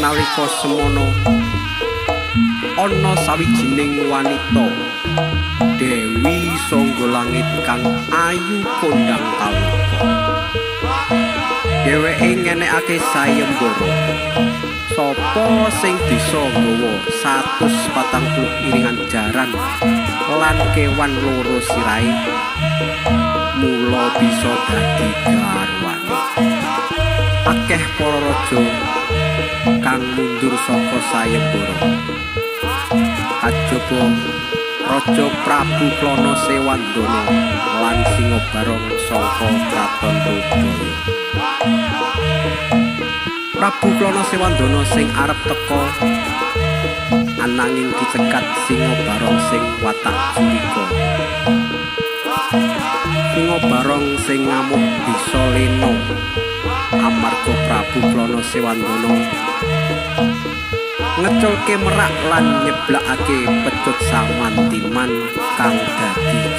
Nalika semono ana sawijining wanita Dewi Sangga Langit kang ayu kondang kaloka. Dheweke ngenekake sayembara. Sapa sing bisa nggawa 140 iringan jaran lan kewan loro sirahe, mula bisa dadi garwane. Akeh para raja kang mundur saka sayembara. Kajaba Raja Prabu Klana Sewandana lan Singabarong saka Kraton Rudaya. Prabu Klana Sewandana sing arep teka ananging dicegat Singabarong sing watak curiga. Singabarong sing ngamuk bisa lena amarga Prabu Klana Sewandana ngeculke merak lan nyeblakake pecut samandiman kang dadi